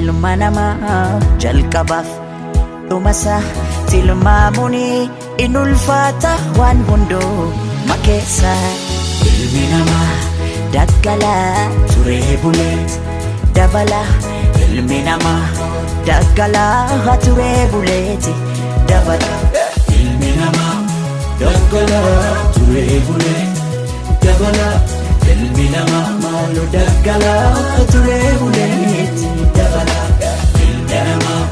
Ilma namaa jalqabaaf dhumasaa tilmaamuun in ulfaata waan hunduma keessa. Ilmi namaa daggalaa turee buleet dabala. Ilmi namaa daggalaa turee buleeti dabala. Ilmi namaa daggalaa turee bulee dabala. Ilmi namaa maaloo daggalaa turee buleeti dabala. Ilmi namaa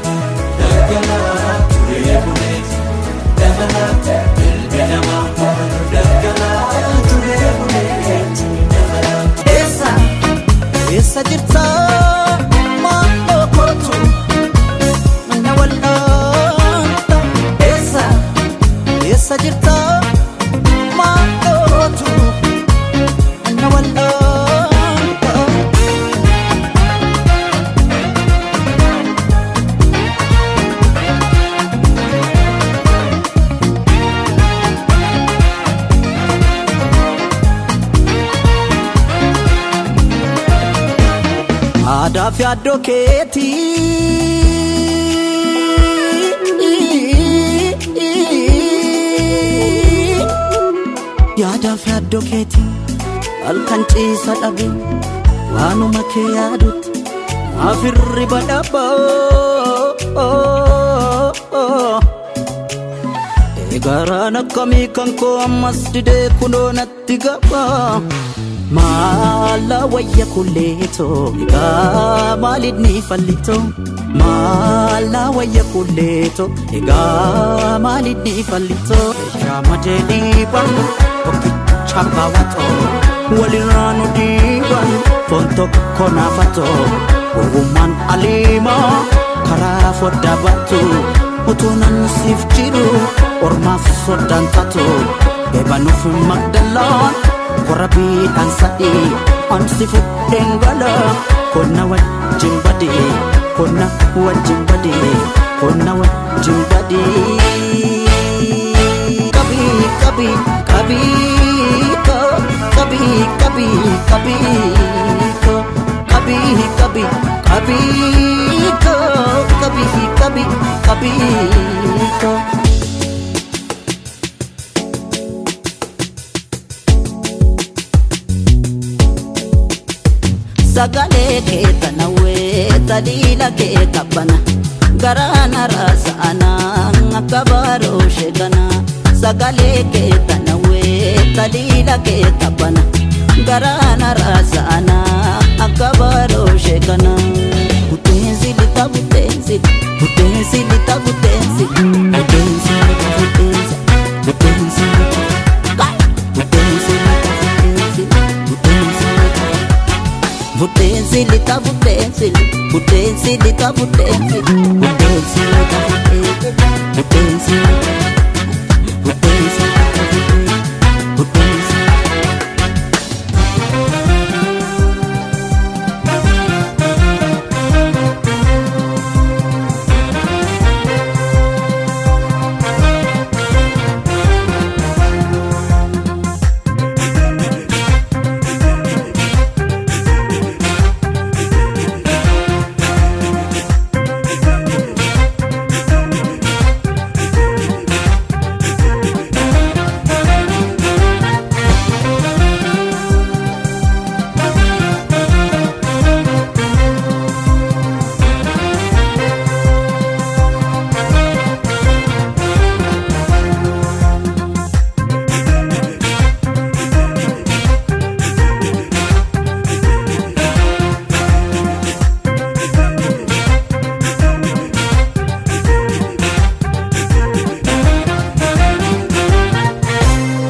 daggalaa turee buleeti dabala. Ilmi namaa maaloo daggalaa turee buleeti dabala. Eessa eessa jirta maaloo kootu na wal'aanta? Eessa eessa jirta maaloo kootu na wal'aanta? Aadaa fi addoo keetii, yaadaa fi addoo keetii, halkan ciisa dhabe waanuma kee yaadutti maaf hirriba dhabaa? Eegaraan akkamii kan koo ammas didee kunoo natti gaba. Maala wayya kulleetoo, egaa maalinni fallitoo? Maala wayya kulleetoo, egaa maalinni fallitoo? Shaama jedhiiban tokkicha baawwatoo, walirraa nu dhiiban foon tokko naafatoo. Gowwummaan aliimaa karaa foddaa baatu, utuu nan siif jiru ormaaf soddaan taatu. Eebanuuf magdalaan korra biidhaan sadii, ansi fudheen gala, konna wajjin badee, konna wajjin badee, konna wajjin badee. Qabii qabii qabii koo, qabii qabii qabii koo, qabii qabii qabii koo, qabii qabii qabii koo. Sagalee kee tanawwee taliila kee qabbana, garaana raasa'ana akka baaroo sheekana. Sagalee kee tanawwee taliila kee qabbana, garaana raasa'ana akka baaroo sheekana. Butteensi lixa butteensi, butteensi lixa butteensi, butteensi lixa butteensi, butteensi lixa, butteensi lixa butteensi, butteensi lixa. Butteensi lixa butteensi, butteensi lixa butteensi, butteensi lixa butteensi, butteensi butteensi lixa butteensi.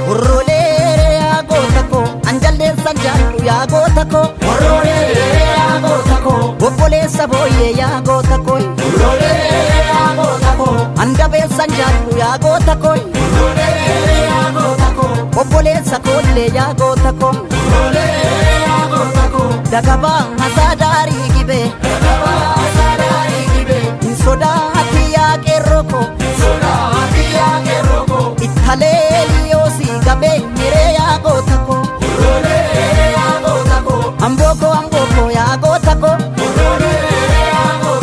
Horroolee yaa goota koo, anjalleessan jaallu yaa goota koo. Horroolee yaa goota koo. Obboleessa booyyee yaa goota koo. Horroolee yaa goota koo. Handabeessan jaallu yaa goota koo. Horroolee yaa goota koo. Obboleessa koollee yaa goota koo. Horroolee yaa goota koo. Dagabaa hasaa daarii gibee. Dagabaa sadaarii gibee. Hin sodaati yaa qeerroo koo. Sodaati yaa qeerroo koo. Ittalee liyoosii gabee miree yaa goota koo. Horroolee yaa goota koo. Amboo koo, amboo koo yaa goota koo. Horroolee yaa goota.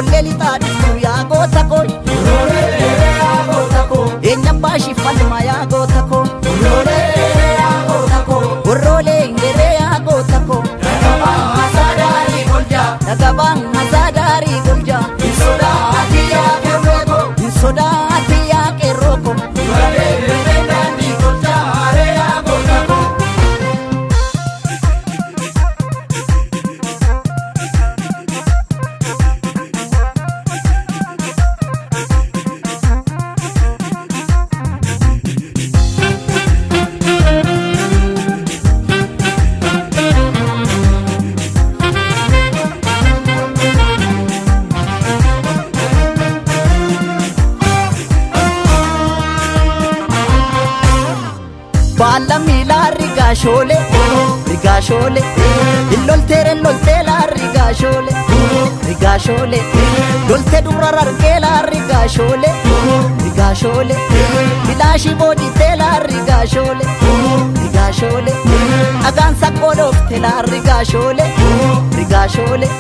Joollee lixaa dhuftu yaa goota koo. Loolee yaa goota koo. Eenyaan baashii falma yaa goota koo. Loolee yaa goota koo. Worroolee ngeree yaa goota koo. Dhagabaa hasaadaarii golja. Dhagabaan hasaadaarii golja. Hin sodaati yaa qeerroo koo. Hin sodaati yaa qeerroo koo. Dura deemee daandii tolcha haree yaa goota koo. Baala miilaa rigaashoolee rigaashoolee illolteere lolteelaa rigaashoolee rigaashoolee loltee dubra rargeelaa rigaashoolee rigaashoolee bilaashii booditeelaa rigaashoolee rigaashoolee dhagaan saqqoo dhoofteelaa rigaashoolee rigaashoolee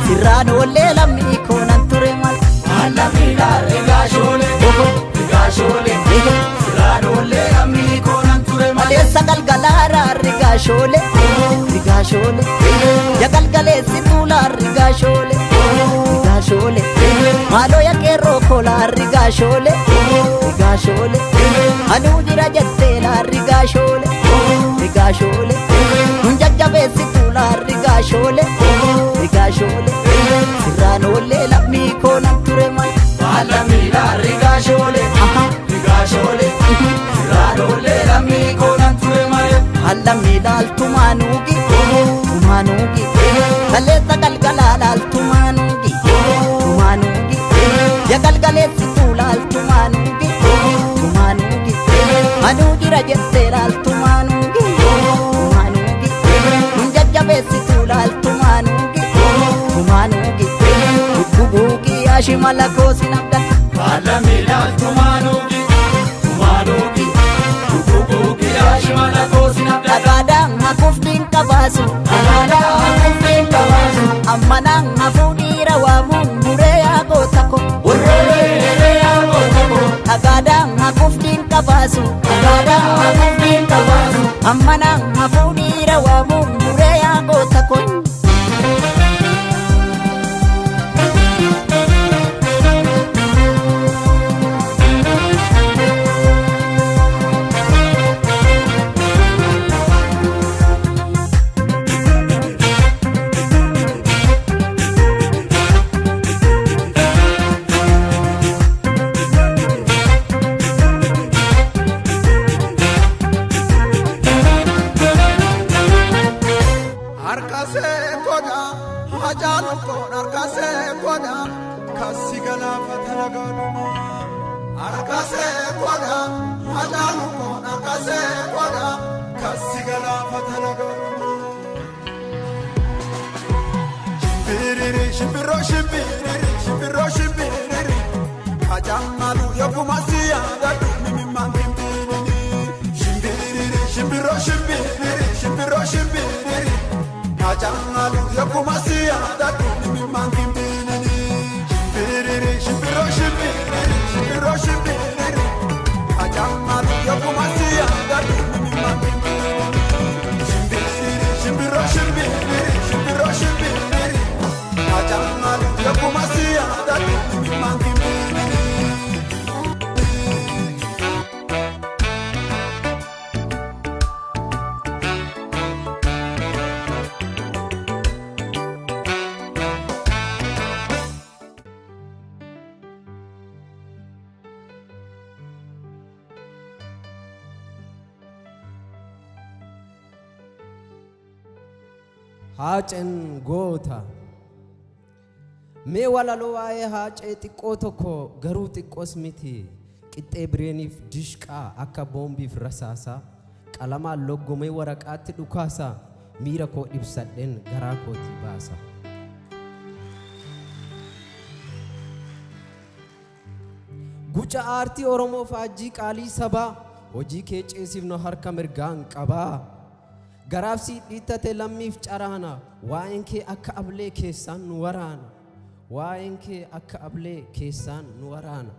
sirraan oollee lammii koonan ture mal. Baala miilaa rigaashoolee rigaashoolee sirraan oollee lammii koonan ture malee. Maleessa galgalaaraa rigaashoolee rigaashoolee ya galgaleessi tuulaa rigaashoolee rigaashoolee maaloo ya qeerroo koolaa rigaashoolee rigaashoolee anuu jira jetteelaa rigaashoolee rigaashoolee nun jajjabeessi tuulaa rigaashoolee rigaashoolee sirraan oollee lammii koonan ture mal. Baala miilaa rigaashoolee rigaashoolee sirraan oollee lammii koonan ture malee. Allamii laaltumaanuugi tumaanuugi kaleessa galgalaa laaltumaanuugi tumaanuugi ya galgaleessituu laaltumaanuugi tumaanuugi anuu jira jettee laaltumaanuugi tumaanuugi nun jajjabeessituu laaltumaanuugi tumaanuugi gugguugi ashimala koosin abdata. Baala miilaa tumaanuugi tumaanuugi guguugi yaashimala koosin abdata. Dhagaadhaan hafuuf qabaasu. Dhagaadhaan hafuuf qabaasu. Ammanaan hafuu dhiira waamuun muree yaa goota ko. Worroolee yaa goota koo. Dhagaadhaan hafuuf qabaasu. Dhagaadhaan hafuuf qabaasu. Ammanaan hafuu dhiira waamuun muree yaa goota ko. Harkasee godha hajaalu koon harkasee godha kassi galaafata lagaadhuma. Harkasee godha hajaalu koon harkasee godha kassi galaafata lagaadhuma. Shimbiriri shimbiroo shimbiriri shimbiroo shimbiriri kajaamalu yokkuma si yaadadhu mimimmaan kimbiriri. Shimbiriri shimbiroo shimbiriri shimbiroo shimbiriri. Kajaamalu yokkuma si yaadadhu mimimmaan kimbiriri. Shimbiriri shimbiroo shimbiriri shimbiroo shimbiriri kajaamalu yokkuma si yaadadhu mimimmaan kimbiriri. Shimbiriri shimbiroo shimbiriri shimbiroo shimbiriri kajaamalu yokkuma si yaadadhu mimimmaan kimbiriri. Haaceen goota. Mee walaloo waa'ee haacee xiqqoo tokko garuu xiqqoos miti. Qixxee bireeniif dishqaa akka boombiif rasaasaa qalamaan loggomee waraqaatti dhukaasaa miira koo ibsadheen garaa kootii baasa. Guca aartii Oromoo faajjii qaalii sabaa hojii kee ceesifnu harka mirgaan qabaa. Garaaf sii dhiittate lammiif caraana waa'een kee akka ablee keessaan nu waraana. Waa'een kee akka ablee keessaan nu waraana.